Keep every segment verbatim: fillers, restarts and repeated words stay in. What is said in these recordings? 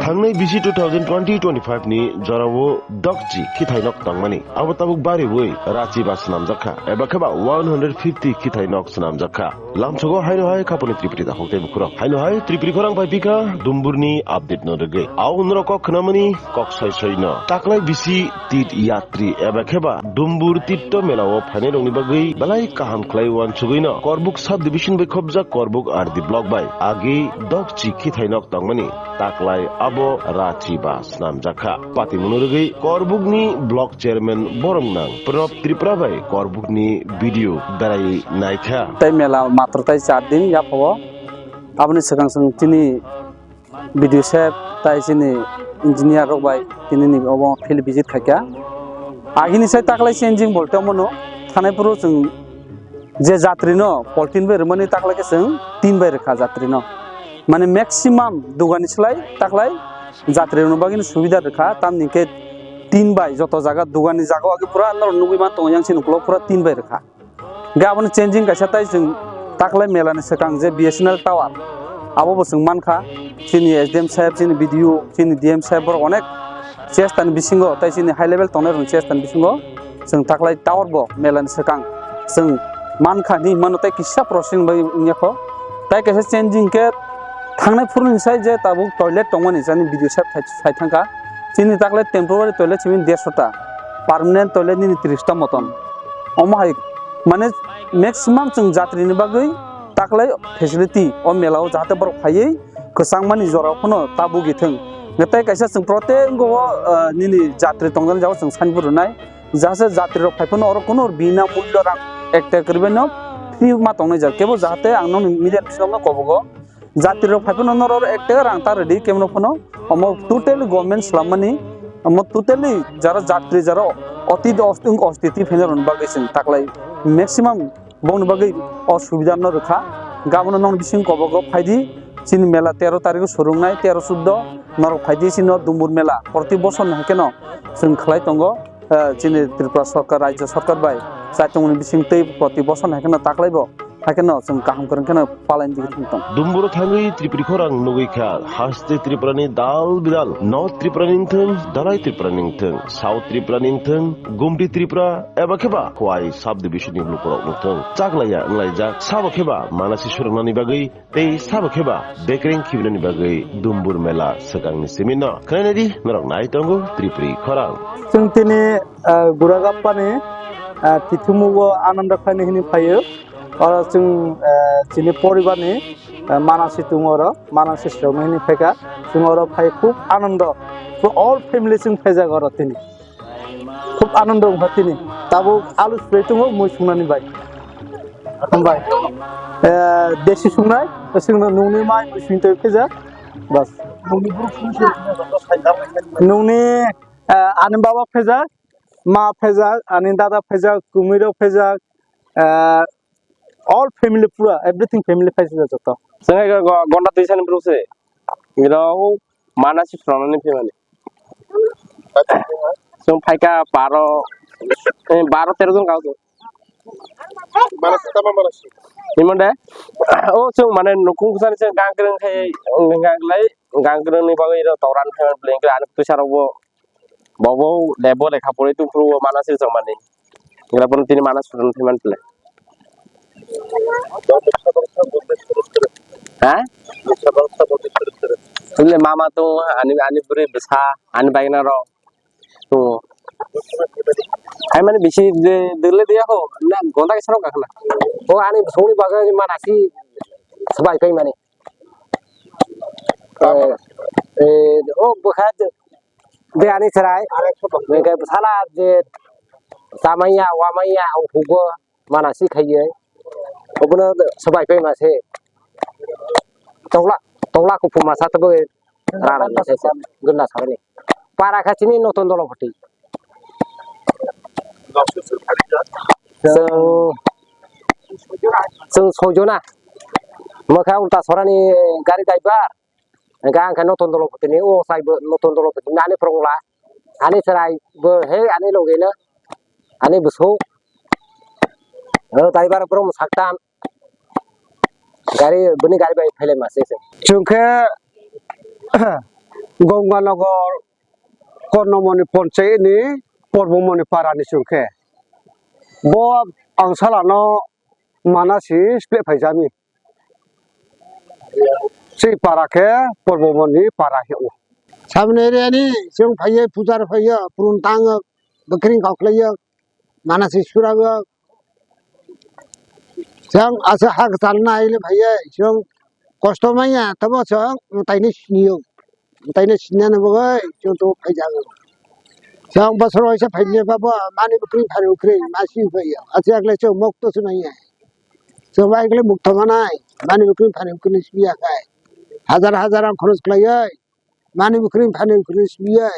Thangnai bisi two thousand twenty twenty-five ni jorao dokchi khithainok tongmani. Abo tabuk bariwi rachi ba swnamjak kha, eba khe ba one hundred fifty khithainok swnamjak kha. Lamsogo haino hai khaponi Tripuri dakhok tei bukhurok. Haino hai Tripuri khorang pai pika Dumburni update no rwgwi. Au norok kok khnamani kok soi soi no. Taklai bisi tit yatri eba khe ba Dumbur Titto Mela o phainai rokni bagwi belai kaham khlai uansugwi no Korbuk sub division bai khobjak Korbuk R D block bai agi dokchi khithainok tongmani. Taklai abo rachi ba swnamjak kha. Patimung no rwgwi Korbukni block chairman borom nang Pranab Tripura bai Korbukni B D O berai naikha. Tai mela matro tai char din yapho. Aboni swkang swng chini B D O sir tai chini engineer rok bai tini ni obo field visit khaikha. Agini sai taklai changing bolte omono thanai phuru chwng je jatri no poltin bai rwmani taklai khe chwng tin bai rwkha jatri no. Mane maximum dugani slai taklai jatri rokni bagwi no subida rwkha, tamni khe tin bai joto jaga dugani jaga o age pura norok nugwi man tongo yang chini ukulok pura tin bai rwkha. Hingke aboni changing kaisa tai chwng taklai mela ni swkang je B S N L tower abo bo chwng mankha, chini S D M saheb, chini B D O, chini D M saheb borok onek chesta ni bisingo tai chini high level tongnai rokni chesta ni bisingo chwng taklai tower bo mela ni swkang chwng mankha hinwi hinmano tei kisa processing bai wngya kho. Tai kaisa changing khe thangnai phuru ni sai je tabuk toilet tongmani jani B D O saheb sai thangkha. Chini taklai temporary toilet simi dersho ta, permanent toilet nini tris ta moton. Omo hai mane maximum chwng jatri ni bagwi taklai facility o mela o jahate borok phaiwi kwchangmani jora o phano tabuk ithwng. Tei kaisa chwng protek o, ah, nini jatri tongmani jaga o chwng sign board rwnai. Jahase jatri rok phai phano oro kuno bina mullo rang ek taka kwrwi bai no free ma tongnai jak. Kebo jahate ang nokni media bisingo kobogo. Jatri rok phai phano norok ek taka rang ta rwdi kebo no phano. Omo totally government swlammani. Omo totally jara jatri jara otit ost-, wng ostiti phai norokni bagwi chwng taklai maximum bongni bagwi o subida no rwkha. Gabono nokni bising kobogo phaidi chini mela tero tarikh o swrwngnai tero chuddo norok phaidi chini o Dumbur mela proti bosor ni hai kheno chwng khlai tongo. Eh, chini Tripura sorkar, Rajya sorkar bai chaitung ni bising twi proti bosor hai kheno taklai bo, hai kheno chwng kaham kwrwng kheno palai di thwng tong. Dumburo thangwi Tripuri khorang nugwi kha, haste Tripura ni dal bidal, North Tripura ni wngthwng, Dalai Tripura ni wngthwng, South Tripura ni wngthwng, Gumti Tripura, eba khe ba Khowai sub division ni lukurok wngthwng, chaklaiya wnglaijak, sabo khe ba manasi swrwngnani bagwi tei sabo khe ba bekreng khibinani bagwi Dumbur mela swkangni simi no khwlainai di norok nai tongo Tripuri khorang. Chwng tini, ah, Guragappani, ah, tithumugo ananda khlaini hini phaio. Oro chwng, ah, chini poribarni, ah, manasi tongo oro, manasi srokno hini phaikha. Chwng oro phai khub anando, all family chwng phaijak oro tini. Khub anando wngkha tini. Tabuk alu suri tongo mui sungnani bai. Hambai. Eh, desi sungnai, sungno nungni mai mui sungtwi phija. Bas. Nungni, eh, ani baba phija, ma phija, ani dada phija, kumiro phija, eh, all family pura, everything family phija joto. Swngai go, go, gonda twi sani bro se. Giro mana si phranani phimani. Chwng phaikha baro, eh, baro tero jon kau. Himon de? O chwng mane nukung sani chwng gangkreng khai, gangkreng ni bagwi ro toran khai blanket ani pisa rok bo. Bobo lebo lekha porwi tongphuru o mana se chongmani. Gra pun tini mana sudun phiman phle. Ha? Tini mama to ani, ani bwrwi bwsa ani baigna rok to. Hai mani bisi de dele dia ko na gonda ke sarok kakna. O ani songni baga mana si sbai kai mani. Eh, eh, o bwkha de ani chwrai. Bwkha bwsala je chamaiya, wamaiya, o hugo mana si khaiye. Obono swbai pai ma se. Tokla, tokla kuphuma sa tabuk rana se gwnda sabani. Para kha chini Noton Dolopati. Chwng, chwng soi jona. Mokha ulta sorani gari driver. Hingke ang khe Noton Dolopati ni, o sai bo Noton Dolopati ni ani phwrwngla, ani chwrai bo he ani loge no, ani bwswk, o driver borok mwsak tam, gari, bini gari bai phailai ma se se. Chwng khe Gonganagar Kornomoni Ponchayetni Porbomoni Parani chwng khe. Bo ang salano mana si spleh phaijami. Chini para khe Porbomoni para hino. Saboni area ni chwng phaiya pujar phaiya purun tango bwkring kok laiya mana si surago. Chwng asa hak chalna aile phaiya chwng kosto manya tabo chwng taini siniyo. Taino sinani bagwi chwng to phaijago. Chwng bosor waisa phaimani babo mani bwkring phari bwkring ma si phaiya. Achi agle chwng mokto se manya. Chwng bai agle mukto manai mani bwkring phari bwkring siya khai. Hajar hajar rang khorch khlaiwi mani bwkring phari bwkring siya.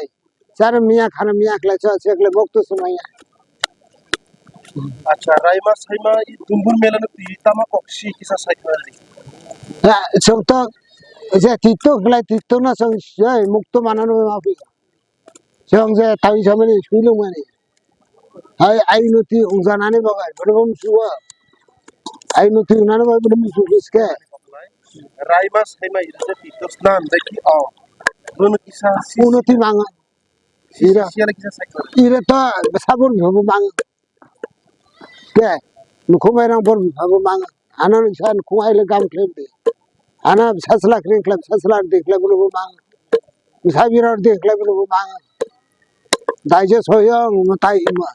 Char miya khana miya khlai chwng achi agle mokto se manya. Acha, Raima Saima i Dumbur Mela no twi tama kok si kisa sai khna di. Ya, chwng to je tiktok khlai tiktok no chwng je mukto manano ma phi. Chwng je tawi samani suilung mani. Hai ai no twi ungjanani bagai bono bom suwa. Ai no twi unani bagai bono bom suwa ke. Raima Saima i je tiktok snan de ki o. Bono kisa si. Uno twi manga. Ira. Siya lagi sa cycle. Ira to sabun bhabu mang. Ke, nukhung bai rang bor bhabu mang. Ana ni san khung ai le gam khlem de. Ana sasla kring khlem, sasla de khlem bhabu mang. Sa bira de khlem bhabu mang. Dai je soyong tai ma.